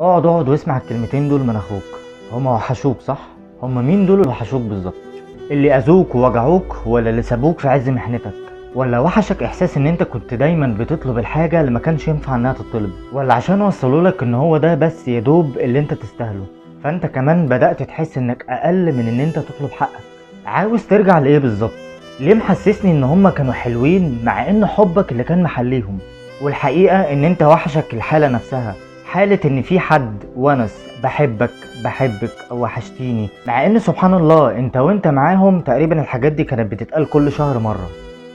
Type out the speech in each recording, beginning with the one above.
اقعد اقعد واسمع الكلمتين دول من اخوك. هما وحشوك صح؟ هما مين دول اللي وحشوك بالظبط؟ اللي اذوك ووجعوك، ولا اللي سابوك في عز محنتك؟ ولا وحشك احساس ان انت كنت دايما بتطلب الحاجة اللي ما كانش ينفع انها تطلب؟ ولا عشان وصلولك ان هو ده بس يدوب اللي انت تستاهله، فانت كمان بدأت تحس انك اقل من ان انت تطلب حقك؟ عاوز ترجع لايه بالظبط؟ ليه محسسني ان هما كانوا حلوين مع ان حبك اللي كان محليهم؟ والحقيقة ان انت وحشك الحالة نفسها، حالة ان في حد ونس بحبك بحبك او وحشتيني، مع ان سبحان الله انت وانت معاهم تقريبا الحاجات دي كانت بتتقال كل شهر مرة.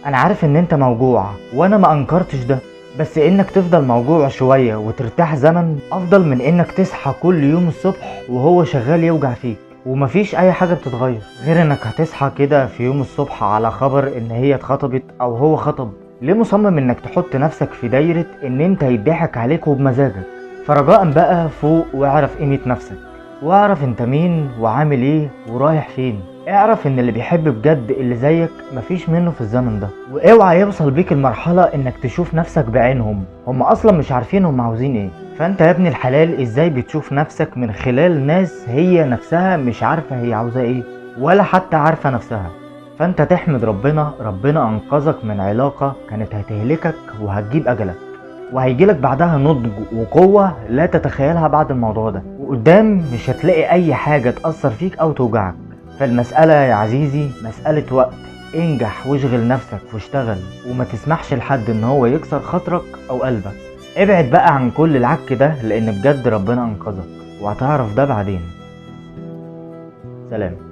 انا عارف ان انت موجوع وانا ما انكرتش ده، بس انك تفضل موجوع شوية وترتاح زمن افضل من انك تصحى كل يوم الصبح وهو شغال يوجع فيك ومفيش اي حاجة بتتغير، غير انك هتصحى كده في يوم الصبح على خبر ان هي اتخطبت او هو خطب. ليه مصمم انك تحط نفسك في دايرة ان انت يضحك عليك وبمزاجك؟ فرجاء بقى فوق واعرف قيمة نفسك، واعرف انت مين وعامل ايه ورايح فين. اعرف ان اللي بيحب بجد اللي زيك مفيش منه في الزمن ده، واوعى يوصل بيك المرحلة انك تشوف نفسك بعينهم، هم اصلا مش عارفين هم عاوزين ايه. فانت يا ابن الحلال ازاي بتشوف نفسك من خلال ناس هي نفسها مش عارفة هي عاوزة ايه ولا حتى عارفة نفسها؟ فانت تحمد ربنا، ربنا انقذك من علاقة كانت هتهلكك وهتجيب اجلك، وهيجيلك بعدها نضج وقوة لا تتخيلها بعد الموضوع ده، وقدام مش هتلاقي اي حاجة تأثر فيك او توجعك. فالمسألة يا عزيزي مسألة وقت، انجح واشغل نفسك واشتغل، وما تسمحش لحد ان هو يكسر خاطرك او قلبك. ابعد بقى عن كل العك ده، لان بجد ربنا انقذك وهتعرف ده بعدين. سلام.